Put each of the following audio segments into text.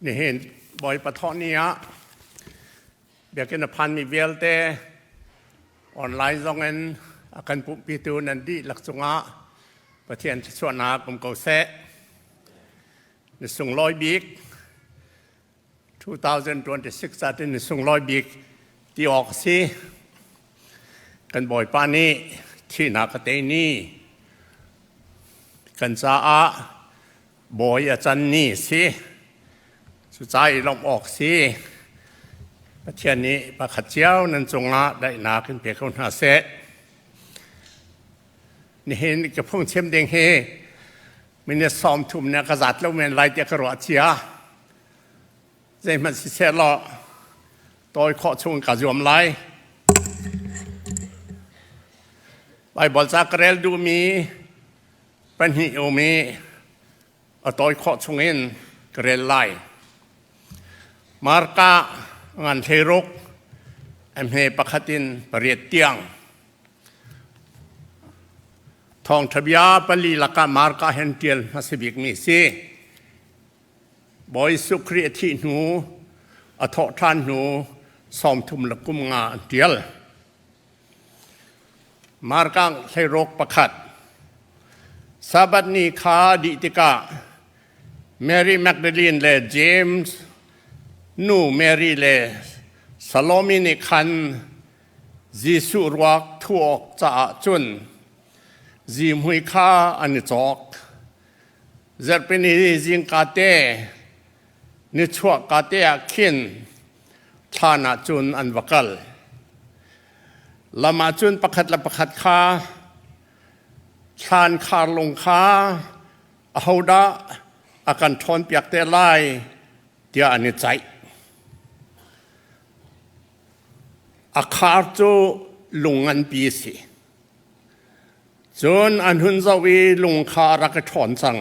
Nihin Bawipa thawh ni ah biakinn a phanmi vialte online zong in a kan pumhpitu nan dihlak cungah Pathian thluachuahnak um ko seh. Ni sunglawi bik 2026 ah ni sunglawi bik ti awk a si. Kan Bawipa nih thihnak a tei ni kan caah bawi a can ni a si. Cuca i lawmh awk si. Pathian nih pakhat cio nan cungah daihnak in pe ko hna seh. Nihin ka phungchim ding hi minute 30 ne ka zat lo men lai tiah ka ruah cia. Zeihmanh siseh law tawi khawh chung ka zuam lai. Baibal ca ka rel duhmi pahnih um i a tawi khawh chungin ka rel lai. Marka ngan 16 a hme pakhat in pariat tiang. Thawngṭha bia pali lakah Marka hen ṭial hmasa bikmi si. Bawi Jesuh Khrih a thih hnu, a thawh ṭhan hnu 30 le kum nga an ṭial. Marka 16 pakhat. Sabbath ni kha dih tikah Mary Magdalene le James nu Mary le Salome nih khan Jesuh ruak thuh awk caah cun zihmui kha an i cawk. Zarhpini zingkate nichuahkate ah khin thlan ah cun an va kal. Lam ah cun pakhat le pakhat kha thlan khar lung kha ahodah a kan ṭhawnpiak te lai tiah an i ceih. A khar cu lung nganpi a si. Cun an hun zoh i lung kha a rak i ṭhawn cang.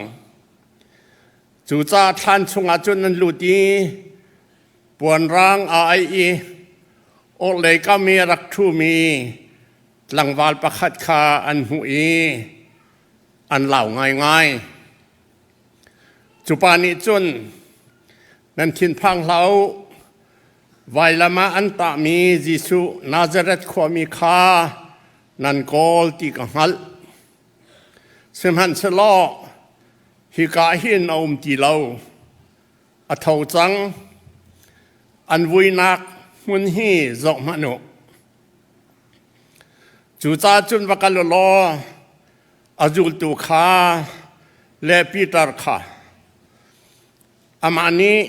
Cucaah thlan chungah cun an lut i puanrang aa aih i orhlei kam i a rak ṭhumi tlangval pakhat kha an hmuh i an lau ngaingai. Cu pa nih cun, Nan thinphang hlah u, Vailam ah an tahmi Jesuh Nazareth khuami kha nan kawl ti ka hngalh. Sihmanhsehlaw hika hin a um ti lo. A tho cang. An vuinak hmun hi zoh hmanh u. Cucaah cun va kal u law a zultu kha le Peter kha amah nih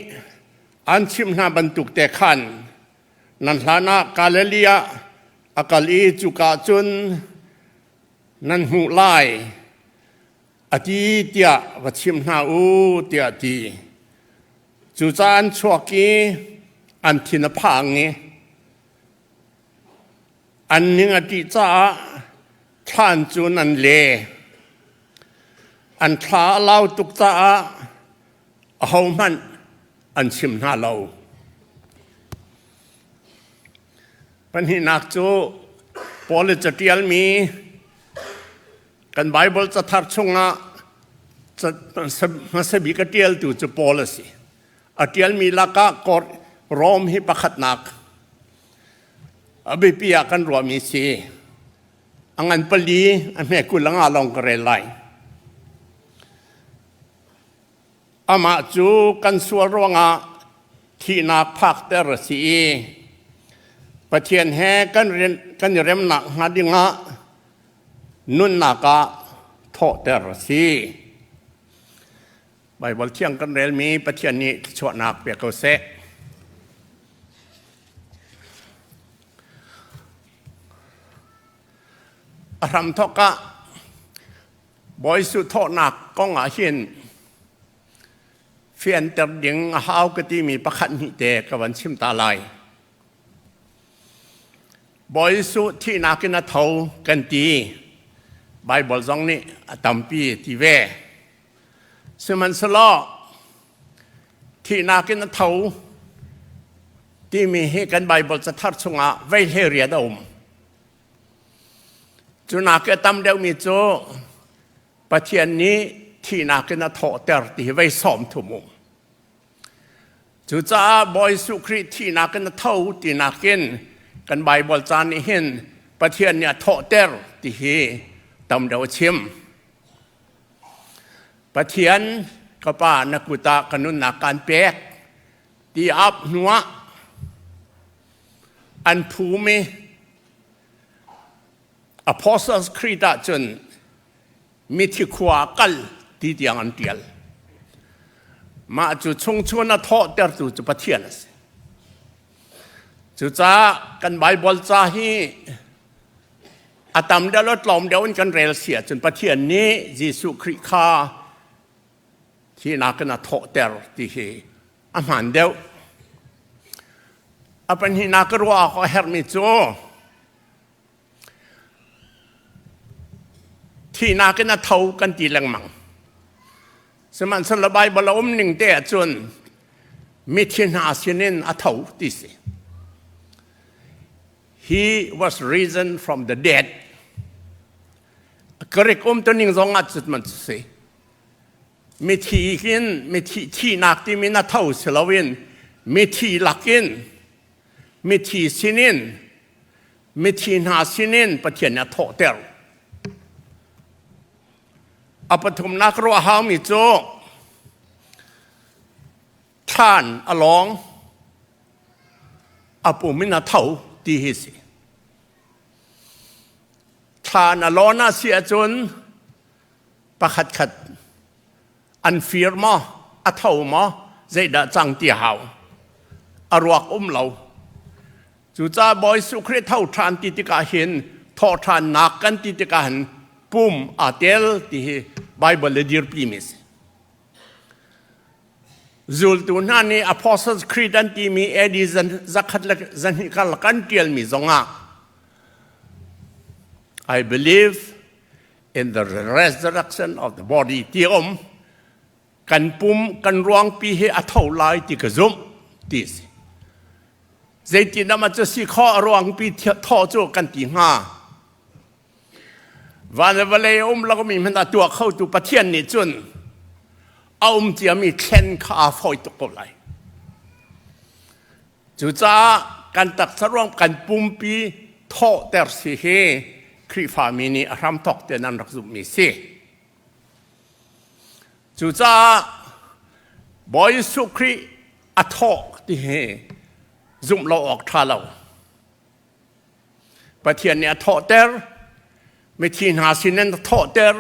an chimh hna bantuk te khan nan hlan ah Galilee ah a kal i cuka cun nan hmuh lai a ti tiah va chim hna u tiah a ti. Cucaah an chuak i an thin a phang i an ning a ṭih caah thlan cun an le. An thla a lau tuk caah ahohmanh an chim hna lo. Pahnihnak cu Paul i caṭialmi kan Baibal cathar chungah hmasa bik a ṭialtu cu Paul a si. A ṭialmi lakah Rom hi pakhatnak a biapi ah kan ruahmi si. A ngan pali a hme 20 a nga lawng ka rel lai. Amah cu kan sual ruangah thihnak phakter a si i Pathian he kan, kan i remnak hnga dingah nunnak ah thawhter a si. Baibal thiang kan relmi Pathian nih thluachuahnak pe ko seh. A hramthawk ah Bawi Jesuh thawhnak kong ah hin fianter ding a hau ka timi pakhat hnih te ka van chim ta lai. Bawi Jesuh thihnak in a tho kan ti. Bible zong nih a tampi ti ve. Sihmanhsehlaw thihnak in a tho timi hi kan Bible cathar chungah vei hle riat a um. Cu nak i a tam deuhmi cu Pathian nih thihnak in a thawhter ti hi vei 30 um. Cucaah Bawi Jesuh Khrih thihnak in a tho tinak in kan Baibal ca nih hin Pathian nih a thawhter ti hi tam deuh a chim. Pathian ka pa na kut ah ka nunnak kaan pek ti ap hnuah an phum i Apostles Creed ahcun mithi khua kal ti tiang an ṭial. Mah cu chungchun a thawhtertu cu Pathian a si. Cucaah kan Baibal ca hi a tam deuh le tlawm deuh in kan rel si ahcun Pathian nih Jesuh Khrih kha thihnak in a thawhter ti hi a hmaan deuh. A pahnihnak ka ruah awk a herhmi cu Thihnak in a tho kan ti lengmang. Sihmanhsehlaw Baibal a um ning te ahcun mithi hna sinin a tho ti si. He was risen from the dead. Greek um tuning zong ah cut man si. Mithi hin mithi thihnak timi na tho si loin mithi lakin mithi sinin mithi hna sinin Pathian nih a thawhter. A pathumnak ruah haumi cu thlan a lawng a pum in a tho ti hi si. Thlan a lawn a si ahcun pakhat khat an fir maw a tho maw zeidah cang ti hau a ruak um lo Cucaah Bawi Jesuh Khrih tho ṭhan ti tikah hin thawhṭhannak kan ti tikah hin pum aa tel ti hi Baibal le dirpi mi a si. Zultu hna nih Apostles Creed an timi AD zakhat le zahnih karlak an ṭialmi zongah I believe in the resurrection of the body ti um kan pum kan ruangpi hi a tho lai ti ka zumh ti a si. Zeitindah mah cu si khawh a ruangpi thawh cu kan ti hnga? Van le vawlei a um lomi hmanh a tuah khotu Pathian nih cun a um ciami thlen kha aa fawi tuk ko lai. Cucaah kan taksa ruang kan pumpi thawhter si hi Khrihfami nih a hramthawk tein an rak zumhmi si. Cucaah Bawi Jesuh Khrih a thawh ti hi zumh lo awk ṭha lo. Pathian nih a thawhter, mithi hna sin in a thawhter,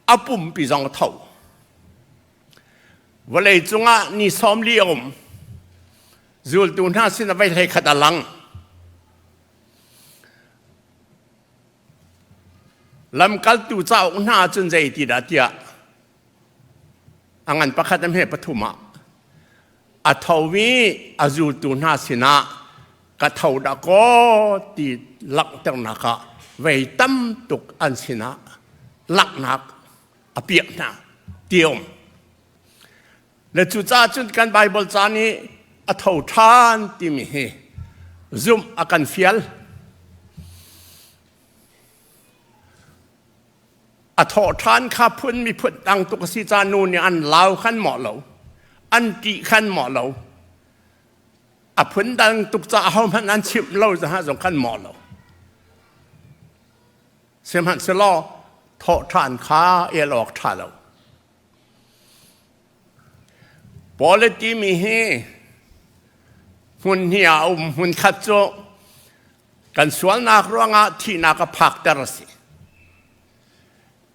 a pumpi zong a tho. Vawlei cungah ni 40 a um. Zultu hna sin a vei hlei khat a lang. Lamkaltu cauk hna cun zei ti dah tiah a ngan pakhat a hme pathum ah a tho i a zultu hna sinah ka tho dah kaw ti langhternak ah vei tam tuk an sinah langhnak a piak hna ti um. Le cucaah cun kan Baibal ca nih a tho ṭhan timi hi zumh a kan fial. A thawh ṭhan kha phun miphun dang tuk a si ca nu nih an lau khan mawh lo, an ṭih khan mawh lo. A phun dang tuk ca ahohmanh an chimh lo zong khan mawh lo. Sihmanhsehlaw thawh ṭhan kha el awk ṭha lo. Paul timi hi hmun hnih ah a um. Hmun khat cu kan sualnak ruangah thihnak a phakter a si.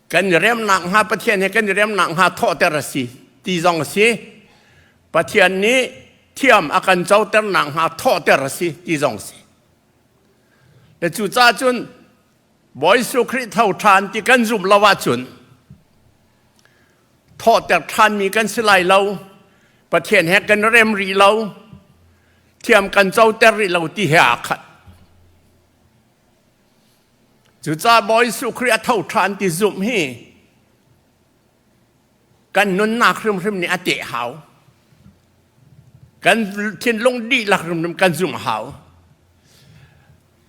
Kan i remnak hnga Pathian he kan i remnak hnga thawhter a si ti zong a si. Pathian nih thiam a kan coternak hnga thawhter a si ti zong a si. Le cucaah cun Bawi Jesuh Khrih tho ṭhan ti kan zumh lo ahcun thawhter ṭhanmi kan si lai lo. Pathian he kan rem rih lo. Thiam kan coter rih lo ti he aa khat. Cucaah Bawi Jesuh Khrih a tho ṭhan ti zumh hi kan nunnak hrimhrim nih a teh hau. Kan thinlung dihlak hrimhrim kan zumh hau.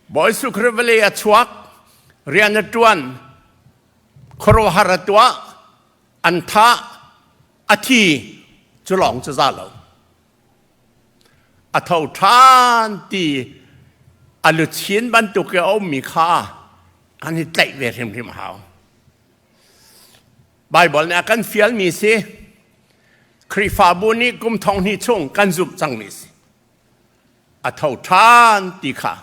Bawi Jesuh Khrih vawlei a chuak, rian a ṭuan, khuaruahhar a tuah, an thah, a thi, cu lawng cu za lo. A tho ṭhan ti a luchin bantuk i a ummi kha kan i tlaih ve hrimhrim a hau. Baibal nih a kan fialmi si Khrihfabu nih kum thong hnih chung kan zumh cangmi si. A tho ṭhan ti kha.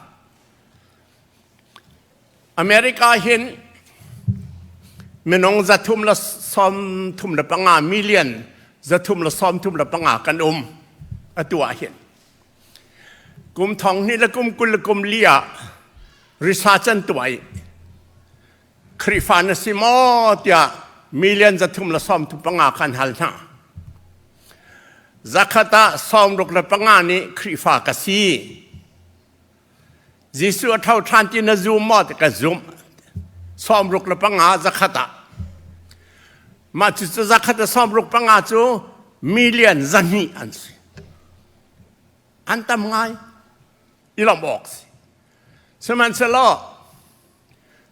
America hin minung 335 million 335 kan um atu ah hin. Kum thong hnih le kum 20 le kum li ah research an tuah i Khrihfa na si maw tiah million 335 kan hal hna. Zakhat ah 65 nih Khrihfa ka si. Jesuh a tho ṭhan ti na zum maw ti ka zumh. 65 zakhat ah. Mah cu zakhat ah 65 cu million 200 an si. An tam ngai. I lawmh awk si. Sihmanhsehlaw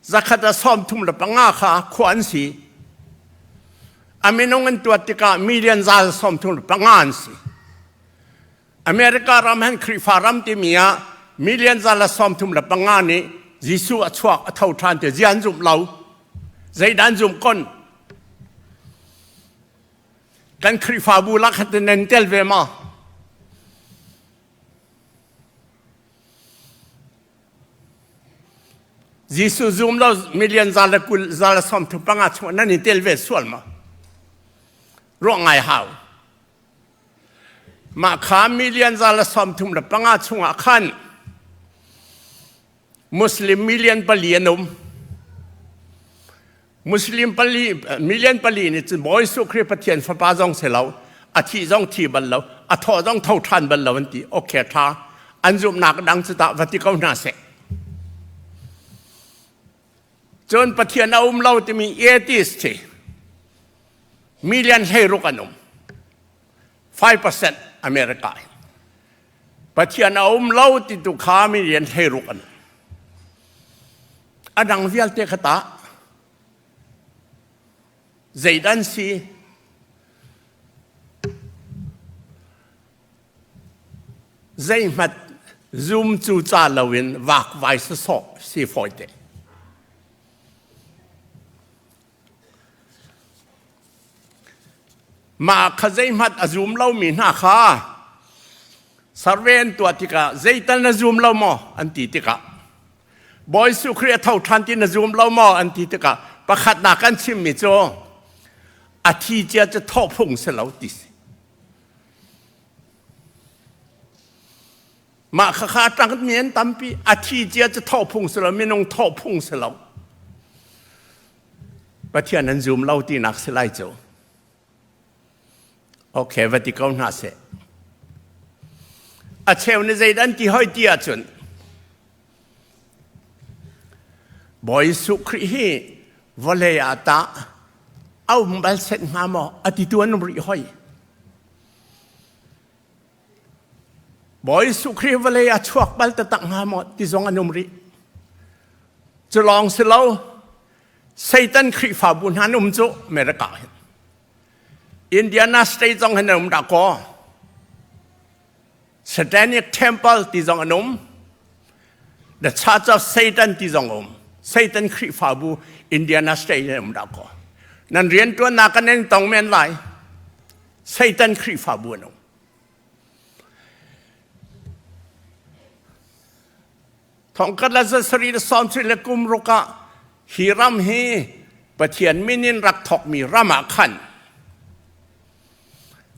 zakhat ah 35 kha khua an si. A minung an tuat tikah million 135 an si. America ram han Khrihfa ram timi ah million 135 nih Jesuh a chuak a tho ṭhan ti zian zumh lo. Zeidan zumh kon? Kan Khrihfabu lak khat nan tel ve ma? Jesuh zum lo million 120 135 chung nan i tel ve sual ma? Ruah ngai hau. Mah kha million 135 chungah khan Muslim million 4 an um. Muslim pali, million 4 nih cun Bawi Jesuh Khrih Pathian fapa zong si lo, a thih zong thi bal lo, a thawh zong tho ṭhan bal lo an ti. Okay, ṭha. An zumhnak dang cu tah va ti ko hna seh. Cun Pathian a um lo timi atheist hi million 16 an um. 5% America in. Pathian a um lo ti tu kha million 16 an um. A dang vialte kha tah zeidan si? Zeihmat zum cu ca loin vakvai sawsawh si fawite. Mah kha zeihmanh a zum lomi hna kha survey an tuah tikah zeital na zum lo maw an ti tikah Bawi Jesuh Khrih a tho ṭhan ti na zum lo maw an ti tikah pakhatnak an chimmi cu a thi cia cu thawh phung si lo ti si. Mah khakha ṭangmi an tampi. A thi cia cu thawh phung si lo, minung thawh phung si lo. Pathian an zum lo tinak si lai cu. Okay, va ti ko hna seh. A cheu ni zeidah an ti hoi ti ahcun Bawi Jesuh Khrih hi vawlei ah tah a um bal set hnga maw a ti tu an um rih hoi. Bawi Jesuh Khrih vawlei a chuak bal taktak hnga maw ti zong an um rih. Cu lawng si lo, Satan Khrihfabu hna an um cu America hin. Indiana State zong hin an um dah kaw. Satanic Temple ti zong an um. The Church of Satan ti zong um. Satan Khrihfabu Indiana State in um dah kaw. Nan riantuannak kan in tong men lai. Satan Khrihfabu an um. Thongkhat le zasarih le sawmsarih le kum ruk ah hi ram hi Pathian min in rak thawkmi ram ah khan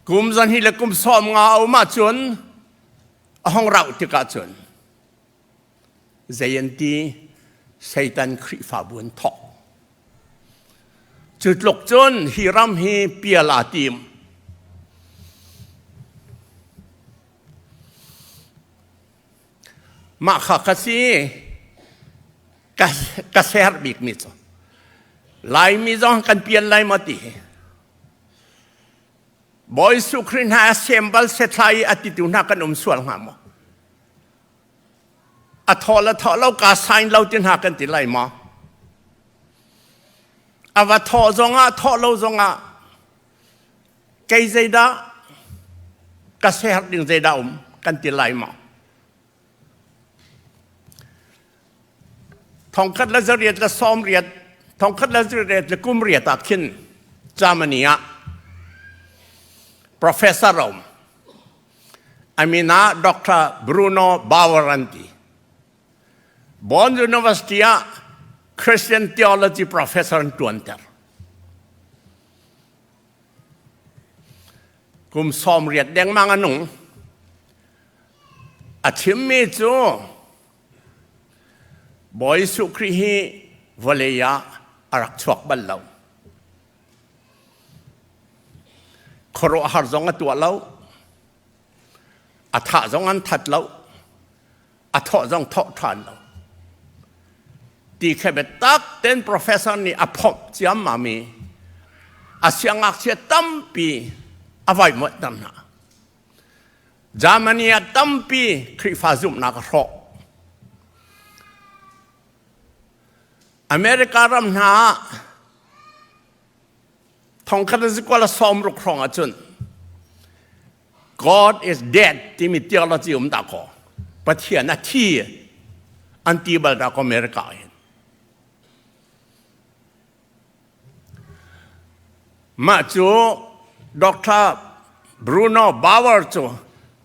kum zan hi le kum 50 a um ahcun a hong rauh tikah cun zei an ti Satan Khrihfabu an thawk. Cu tluk cun hi ram hi pial aa tim. Mah kha ka si ka ser bikmi cu Laimi zong kan pial lai maw ti hi. Bawi Jesuh Khrih hna a sem bal sethlai i a titu hna kan um sual hnga maw? A thaw le thaw lo ka sign lo ti hna kan ti lai maw? A va thawh zongah thawh lo zongah kei zeidah ka ser ding zeidah um? kan ti lai maw? Thongkhat le zariat le sawmriat, thongkhat le zariat le kumriat ah khin Germany ah Professor a um. A min ah Dr. Bruno Bauer an ti. Bonn University ah Christian theology professor an ṭuanter. Kum 80 dengmang a nung. A chimmi cu Bawi Jesuh Khrih hi vawlei ah a rak chuak bal lo. Khuaruahhar zong a tuah lo. A thah zong an that lo. A thawh zong thawh ṭhan lo. Ti khe biatak ten professor nih a phomh ciammam i a siangngakchia tampi a vaimuanhter hna. Germany ah tampi Khrihfa zumhnak a hrawh. America ram hna ah thongkhat zikual 60 hrawng ahcun God is dead timi theology um dah kaw Pathian a thi an ti bal dah kaw America hin. Mah cu Dr. Bruno Bauer cu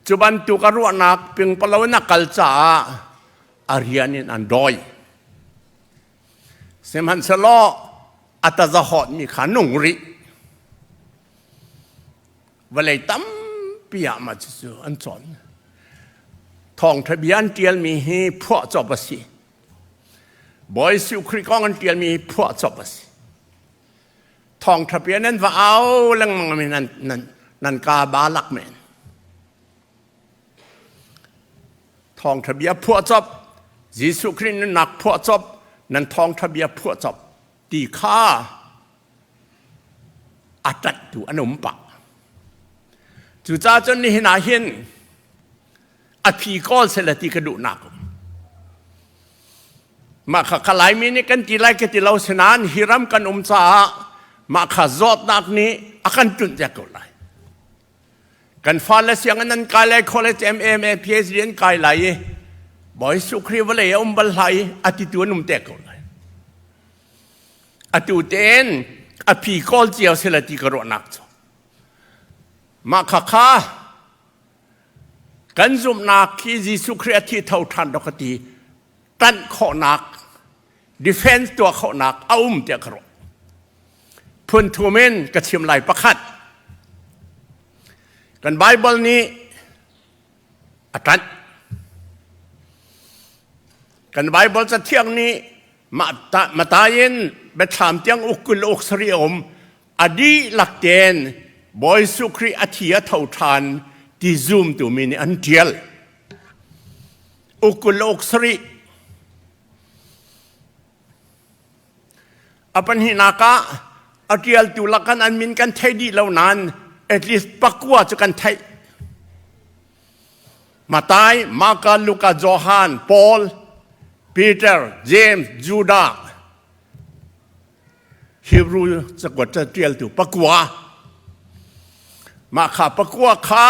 cu bantuk a ruahnak pingpalo in a kal caah a rian in an dawi. Sihmanhsehlaw a tazahawtmi kha nung rih. Vawlei tampi ah mah cucu an cawn. Thawngṭha bia an ṭialmi hi phuahcop a si. Bawi Jesuh Khrih kong an ṭialmi hi phuahcop a si. Thawngṭha bia nan va au lengmang mi nan, nan, nan ka ba lak men. Thawngṭha bia phuahcop, Jesuh Khrih nunnak phuahcop, nan thawngṭha bia phuahcop ti kha a ṭanhtu an um pah. Cucaah cun nihin ah hin a phi kawl seh le ti ka duhnak um. Mah kha ka Laimi nih kan ti lai ka ti lo sinain hi ram kan um caah mah kha zawtnak nih a kan tunh te ko lai. Kan fale sianginn an kai lai, college MA, MA, PhD an kai lai i Bawi Jesuh Khrih vawlei a um bal hlah i a titu an um te ko lai. Atu tein a phi kawl cio sila ti ka ruahnak cu. Mah kha kha kan zumhnak khi Jesuh Khrih a thi tho ṭhan dok ka ti ṭanh khawhnak defense tuah khawhnak a um tiah ka ruah. Phun thum in ka chim lai pakhat. Kan Bible nih a ṭanh. Kan Bible cathiang nih Matai in Biathlam tiang uk 20 uk sarih a um. A dihlak tein Bawi Jesuh Khrih a thi a tho ṭhan ti zumtu mi nih an ṭial. Uk 20 uk sarih. A pahnihnak ah a ṭialtu lakan an min kan thei dih lo nain at least pakua cu kan theih. Matai, Marka, Luka, Johan, Paul, Peter, James, Judah, Hebrew cakuat ṭialtu pakua. Mah kha pakua kha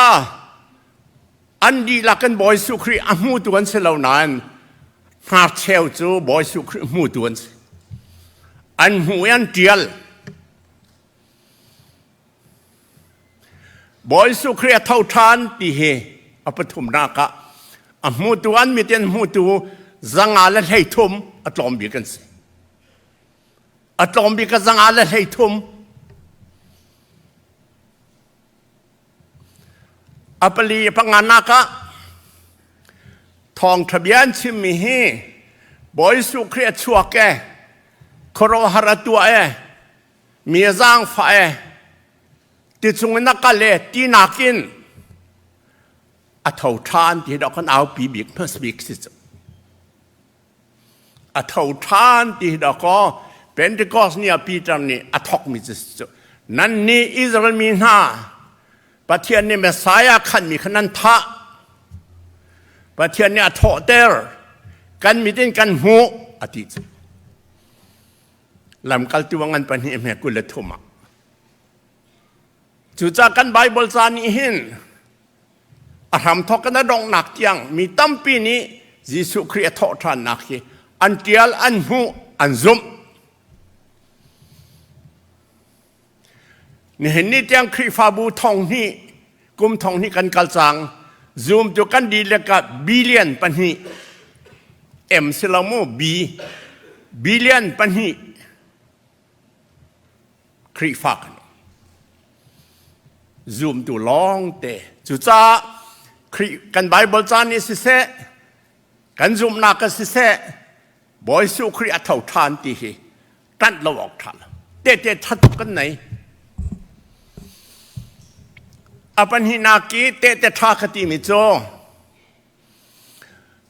an dihlak in Bawi Jesuh Khrih a hmutu an si lo nain hnarcheu cu Bawi Jesuh Khrih hmutu an si. An hmu i an ṭial. Bawi Jesuh Khrih a tho ṭhan ti hi a pathumnak ah a hmutu an mit in hmutu 130 a tlawm bik an si. A tlawm bik a 130. A pali a panganak ah thawngṭha bia an chimmi hi Bawi Jesuh Khrih a chuak e, khuaruahhar a tuah e, mi a zaangfah e, ti chung in a kal e ti nakin a tho ṭhan ti dawh kan aupi bik hmas bik si cu. A tho ṭhan ti dawh kaw Pentecost ni ah Peter nih a thawkmi cu si cu. Nan nih Israel mi hna Pathian nih Messiah khanmi kha nan thah. Pathian nih a thawhter. Kan mit in kan hmuh a ti cu. Lamkaltu a ngan pahnih hme 23 ah. Cucaah kan Bible ca nih hin A hramthawk in a donghnak tiang mi tampi nih Jesuh Khrih a thawhṭhannak hi an ṭial, an hmuh, an zumh. Nihin ni tiang Khrihfabu thong hnih, kum thong hnih kan kal cang. Zoom cu kan dihlak ah billion pahnih M si lo mu B billion pahnih Khrihfa kan zumtu lawngte. Cucaah Khrih kan Bible ca nih siseh, kan zumhnak ah siseh, Bawi Jesuh Khrih a tho ṭhan ti hi ṭanh lo awk ṭha lo. Tehte ṭha tuk kan nei. A pahnihnak i tehte ṭha ka timi cu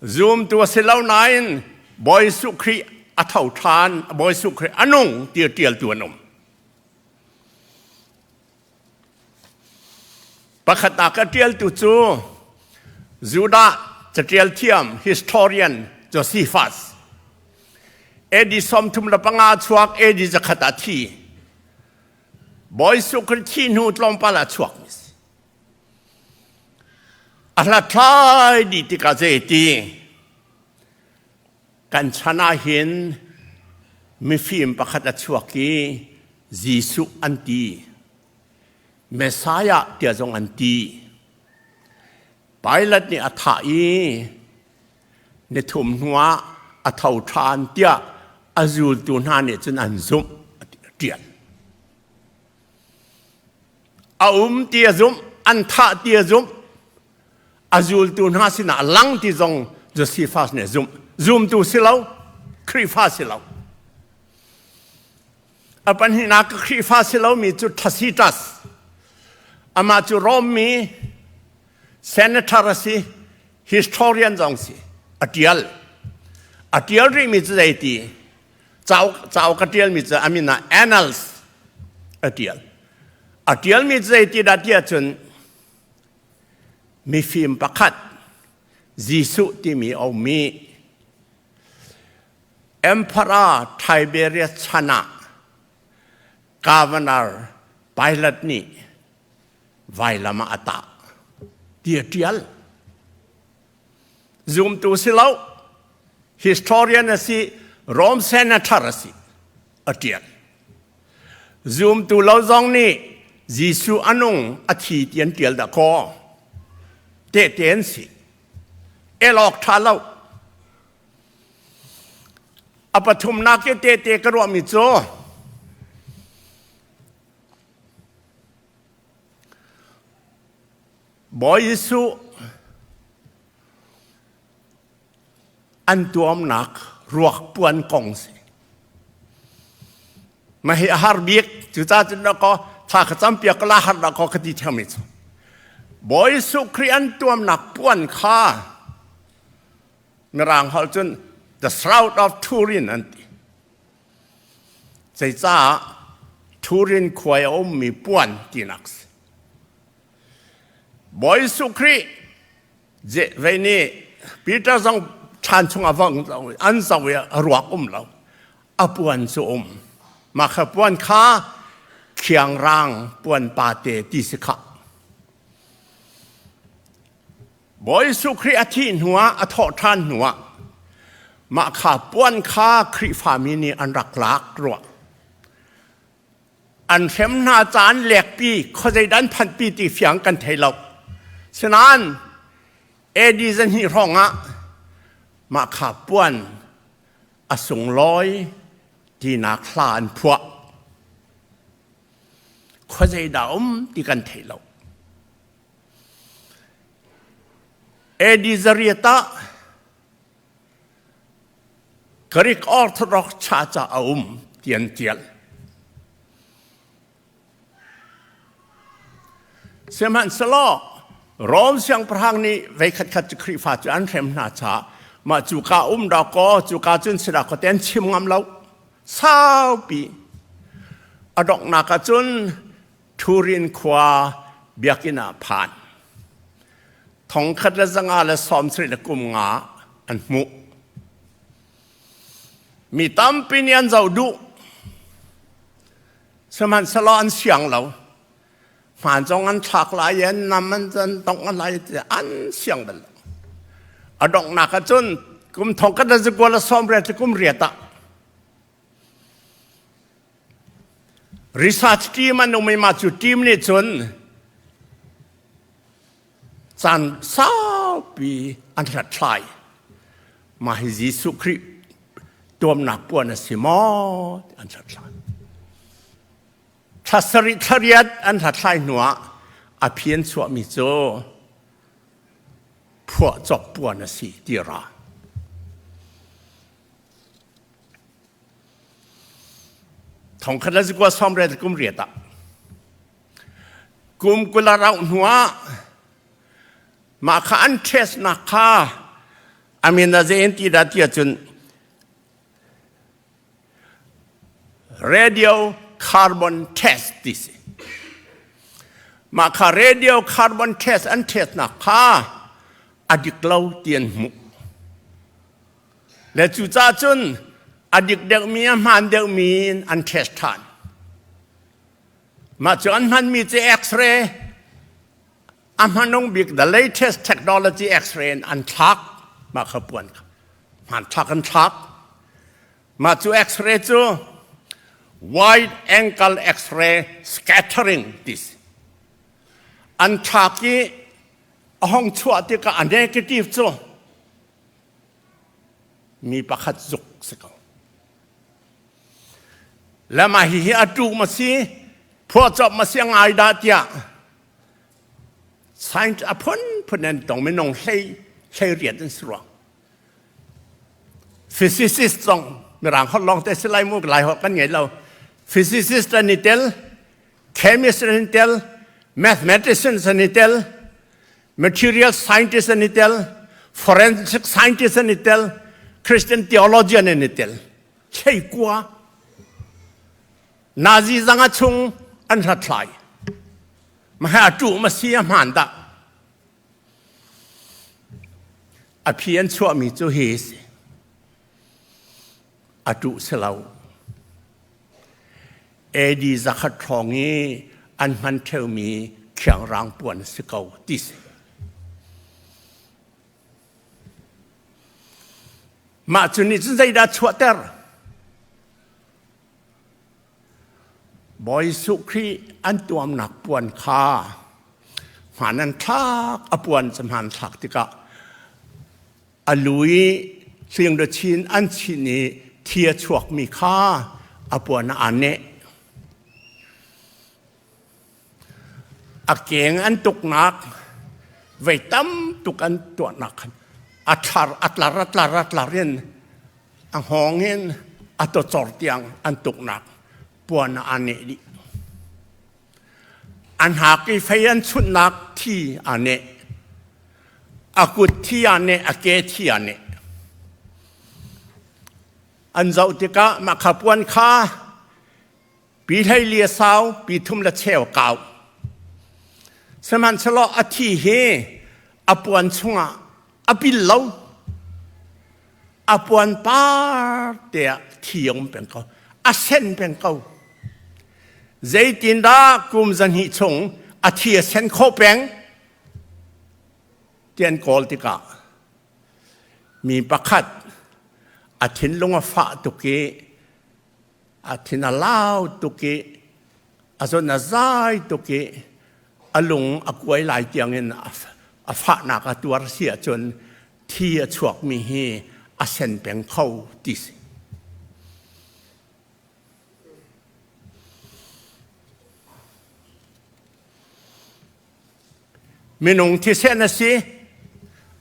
Zumtu a si lo nain Bawi Jesuh Khrih a tho ṭhan, Bawi Jesuh Khrih a nung ti ṭialtu an um. Pakhatnak a ṭialtu cu Judah caṭial thiam historian Josephus. AD 35 chuak AD zakhat ah thi. Bawi Jesuh Khrih thi hnu tlawmpal ah chuak mi si. A hlathlai dih tikah zeiti kan chan ah hin mifim pakhat a chuak i Jesuh an ti. Messiah tiah zong an ti. Pilate nih a thah i nithum hnuah a tho ṭhan tiah a zultu hna nih cun an zumh a ṭial. A um ti a zumh, an thah ti a zumh, a zultu hna sinah a lang ti zong Josephus nih a zumh. Zumtu si lo, Khrihfa si lo. A pahnihnak Khrihfa si lomi cu Tacitus. Amah cu Rom mi senator a si, historian zong si. A ṭial. A ṭial rihmi cu zeiti? Cauk, cauk a ṭialmi cu a min ah Annals a ṭial. A ṭialmi cu zeiti dah ti ahcun mifim pakhat Jesuh timi a ummi Emperor Tiberius chan ah Governor Pilate nih vailam ah a tah ti a ṭial. Zumtu si lo, historian a si, Rome senator a si, a ṭial. Zumtu lo zong nih Jesuh a nung a thi ti an ṭial dah kaw. Tehte an si. El awk ṭha lo. A pathumnak i tehte ka ruahmi cu Bawi Jesuh an tuamnak ruak puan kong si. Ma hi a har bik cucaah cun da ko thla ka cam piak la har da ko ka ti thiam cu. Bawi Jesuh Khrih an tuamnak puan kha mirang holh cun the shroud of Turin an ti. Zeicah Turin khua i a ummi puan tinak si. Bawi Jesuh Khrih vei nih Peter zong ṭhan chungah vong an zoh i a ruak um lo. A puan cu um. Mah kha puan kha khiangrang puan pate ti si khah. Bawi Jesuh Khrih a thih hnuah a thawh ṭhan hnuah mah kha puan kha Khrihfami nih an rak lak rua. An hrem hna caan lekpi khuazei dan phanhpi ti fiang kan thei lo. Sinain AD zahnih hrawng ah mah kha puan a sunglawi tinak hla an phuah. Khuazei dah um ti kan thei lo. AD zariat ah Greek Orthodox Church ah a um ti an tial. Sihmanhsehlaw Rom siangpahrang nih vei khatkhat cu Khrihfa cu an hrem hna caah mah cuka um dawk kaw cuka cun si dah kaw te an chim ngam lo. Saupi a donghnak ah cun Turin khua biakinn ah phan. 1535 an hmuh. Mi tampi nih an zoh duh. Sihmanhsehlaw an siang lo. Hmaan zong an thlak lai i an nam an an tongh lai ti an siang bal lo. A donghnak ah cun kum thong khat le zakua le sawm riat le kum riat ah research team an um i mah cu team nih cun caan saupi an hlathlai. Mah hi Jesuh Khrih tuamnak puan a si maw an hlathlai. Thla sarih thla riat an hlathlai hnuah a phi an chuahmi cu phuahcop puan a si ti ra. Thongkhat le zakua sawmriat le kum riat ah kum 20 a rauh hnuah mah kha an test nak kha amin a zein ti dah ti ahcun Radio carbon test ti si. Mah kha radio carbon test an testnak kha a dik lo ti an hmuh. Le cucaah cun a dik deuhmi a hmaan deuhmi in an test ṭhan. Mah cu an hmanmi cu X-ray a hmanung bik the latest technology X-ray in an thlak mah kha puan kha hmanthlak an thlak. Mah cu X-ray cu wide angle X-ray scattering ti si. An thlak i a hong chuah tikah a negative cu mi pakhat zuk si ko. Le mah hihi a ṭu ma si, phuahcop ma si a ngai dah tiah science a phunphun an tong minung hlei hlei riat an si ruang. Physicist zong mirang holh lawng te si lai mu lai holh kan ngei lo. Physicist an i tel, chemist an i tel, mathematicians an i tel, material scientist an i tel, forensic scientist an i tel, Christian theologian an i tel. Thleikua Nazi zanga chung an hlathlai. Maha tu ma si a hmaan dah. A phi an chuahmi cu hi si. A tuh si lo. AD 100 hrawng i an hman ṭheumi khiangrang puan si ko ti si. Mah cu nih cun zeidah chuahter? Bawi Jesuh Khrih an tuamnak puan kha hmaan an thlak, a puan cu hmaan thlak tikah a lu i hlingrachin an chinh i thi a chuakmi kha a puan ah aa neh. A keng an tuknak vei tam tuk an tuahnak khan a thlar a tlar a tlar a tlar in a hngawng in a tawcor tiang an tuknak puan ah aa neh dih. A hnak i fei an chunhnak thi aa neh. A kut thi aa neh, a ke thi aa neh. An zoh tikah mah kha puan kha pi 14 a sau, pi thum le cheu a kau. Sihmanhsehlaw a thi hi a puan chungah a pil lo. A puan par te ah thi a um peng ko. A sen peng ko. Zeitindah kum 200 chung a thi a sen khawh peng ti an kawl tikah mi pakhat a thinlung a fah tuk i a thin a lau tuk i a zon a zai tuk i a lung a kuai lai tiangin a fahnak a tuar si ahcun thi a chuakmi hi a sen peng kho ti si. Minung thisen a si,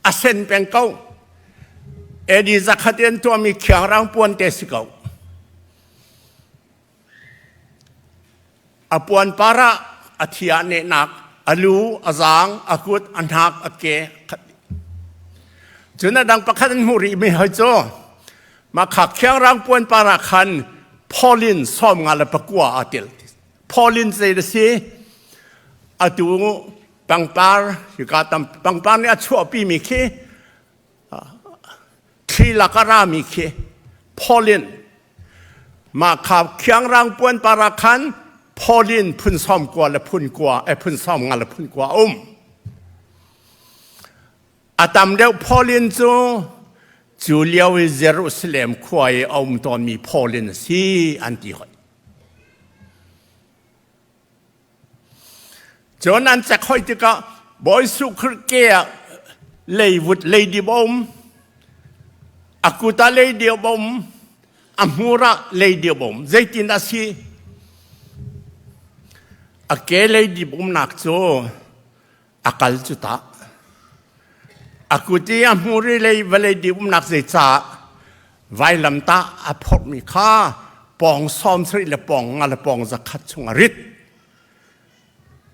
a sen peng ko. AD 100 in tuahmi khiangrang puan te si ko. A puan par ah a thi ah nehnak, a lu, a zaang, a kut, a hnak, a ke. Cun a dang pakhat an hmuh rih mi hoi cu mah kha khiangrang puan par ah khan Pauline 59 aa tel. Pauline zei na si? Atu pangpar hika tam pangpar nih a chuahpi mi khi thli lak a rami khi Pauline mah kha khiangrang puan par ah khan. Pauline phun sawm kua le phun kua eh phun sawm nga le phun kua um. A tam deuh Pauline cu cu lio i Jerusalem khua i a um tawnmi Pauline a si an ti hoi. Cun an cek hoi tikah Bawi Jesuh Khrih ke ah leivut leidip a um, a kut ah leidip a um, a hmur ah leidip a um. Zeitin a si? A ke leidip umnak cu a kal cu tah. A kut i a hmur i lei vawlei dip umnak zeicah vailamtah a phorhmi kha pawng sawm sarih le pawng nga le pawng zakhat chung a rit.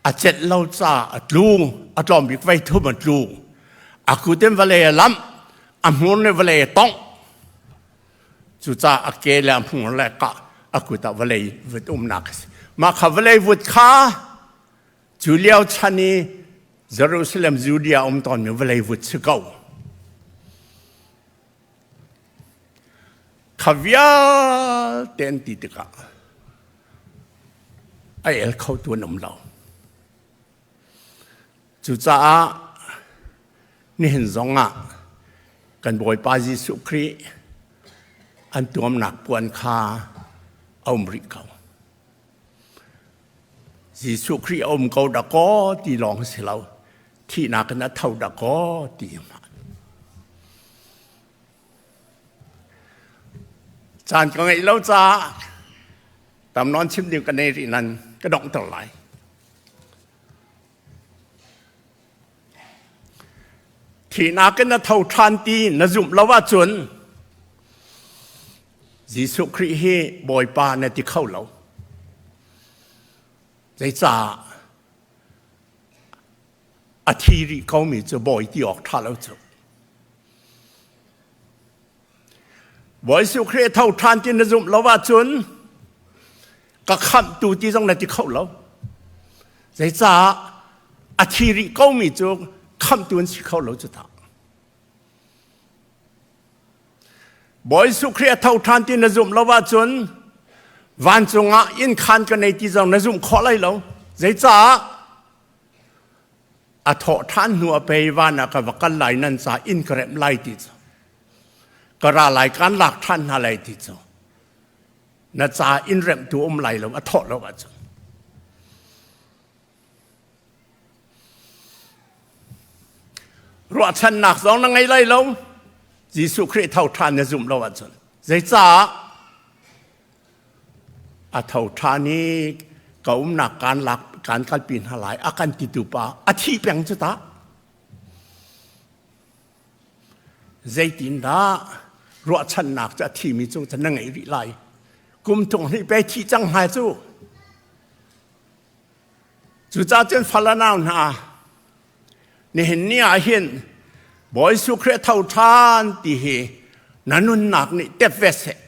A celh lo ca a tlu, a tlawm bik vei thum a tlu. A kut in vawlei a lamh, a hmur nih vawlei a tongh. Cucaah a ke le a hmur le ka a kut ah vawlei vut umnak a si. Mah kha vawlei vut kha Cu lio chan i Jerusalem Judea um tawnmi vawlei vut si ko. Kha vialte an ti tikah a el khotu an um lo. Cucaah nihin zongah kan Bawipa Jesuh Khrih an tuamnak puan kha a um rih ko. Jesuh Khrih a um ko dakaw ti lawng si lo thihnak in a tho dakaw ti hmanh caan ka ngeih lo caah tam nawn chim ding ka nei rih nan ka donghter lai. Thihnak in na tho ṭhan ti na zumh lo ahcun Jesuh Khrih hi Bawipa na ti kho lo. Zeicah a thi rih komi cu bawi ti awk ṭha lo cu. Bawi Jesuh Khrih tho ṭhan ti na zumh lo ahcun ka khamhtu ti zong na ti kho lo. Zeicah a thi rih komi cu khamhtu an si kho lo cu ta. Bawi Jesuh Khrih a tho ṭhan ti na zumh lo ahcun vancung ah inn khaan ka nei ti zong na zumh khawh lai lo. Zeicah a thawh ṭhan hnu a pei van ah ka va kal lai nan ca inn ka remh lai ti cu ka ra lai kan lak ṭhan hna lai ti cu na ca inn remhtu um lai lo a thawh lo ahcun ruahchannak zong na ngei lai lo Jesuh Khrih tho ṭhan na zumh lo ahcun zeicah A tho ṭhan i ka umnak kaan lak kaan kalpi hna lai a kan titu pa a thi peng cu ta. Zeitindah ruahchannak cu a thimi cung cun na ngeih rih lai? Kum thong hnih pe thi cang hna cu. Cucaah cun falanau hna nihin ni ah hin Bawi Jesuh Khrih a tho ṭhan ti hi na nunnak nih tep ve seh.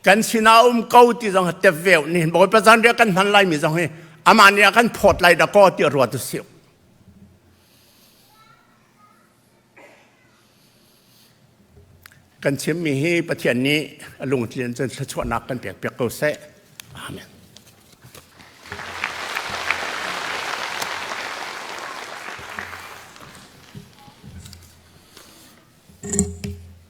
Kan sinah um ko ti zong tep ve nihin Bawipa zanriah kan hman laimi zong hi amah nih a kan phawt lai dakaw ti ruat u sih. Kan chimmi hi Pathian nih a lungtlin cun thluachuahnak kan pek piak ko seh. Amen.